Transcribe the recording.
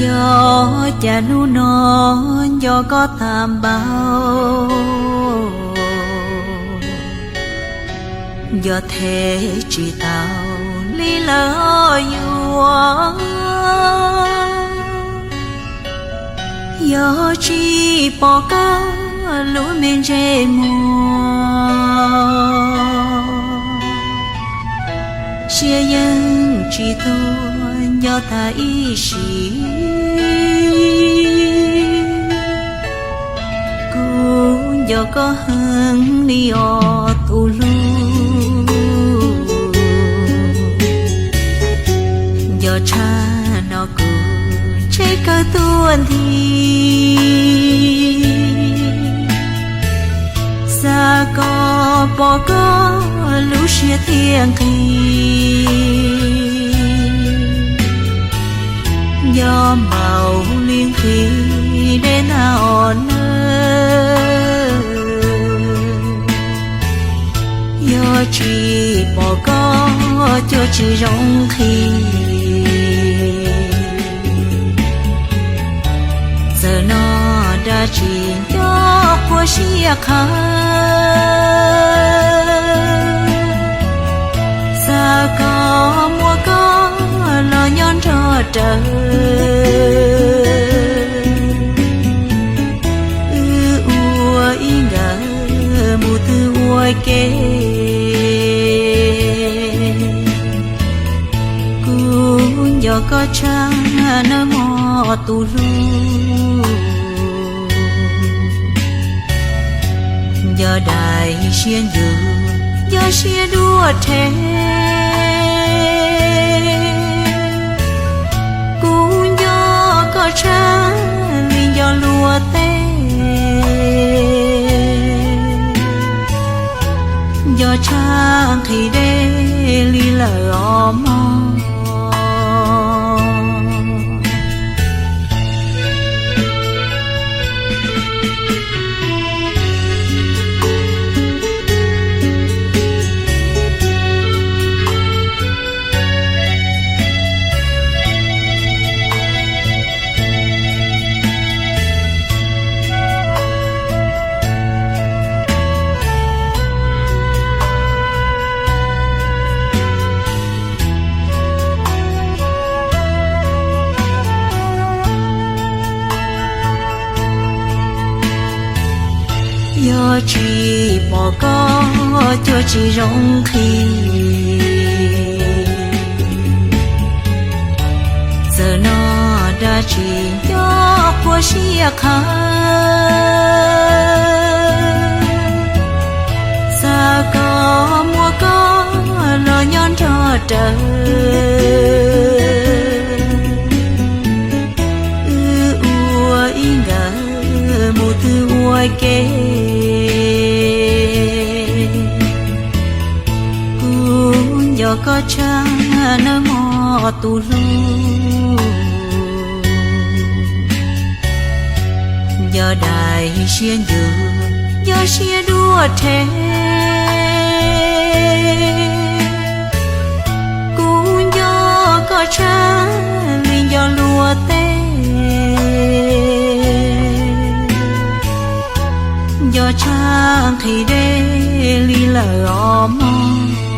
Yog cas hnub no nco koj tag npaum, nco them tsis tau li lawm yuav. Yog tsis pom koj lub me ntsej muag, siab yeej tsis tuag nco tag ib sim. Kuv nco koj heev li os tus hlub, nco tshaj no kuv ntshe kawg tuag nthi. Xav kom pom koj lub siab thiaj nqig, nco npaum li nqhis dej ntag os nawb. Yog tsis pom koj cuag tsis zoo nqhis, txawm noj dab tsi nco quaj siab qhawv. Xav kom muaj koj los nyob nrog raws, wb ua ib nkawd mus twg ua ke. Kuv nco koj tshaj nawb mog tus hlub, nco daim siab ncuv, nco siab duaj rhe. Kuv nco koj tshaj li nco luag teb, nco tshaj nqhis dej li lawm os mog. Yog tsis pom koj cuag tsis zoo nqhis, txawm noj dab tsi nco quaj siab qhawv. Xav kom muaj koj los nyob nrog raws, wb ua ib nkawd mus twg ua ke. Kuv nco koj tshaj nawb mog tus hlub, nco daim siab ncuv, nco siab duaj rhe. Kuv nco koj tshaj li nco luag teb, nco tshaj nqhis dej li lawm os mog.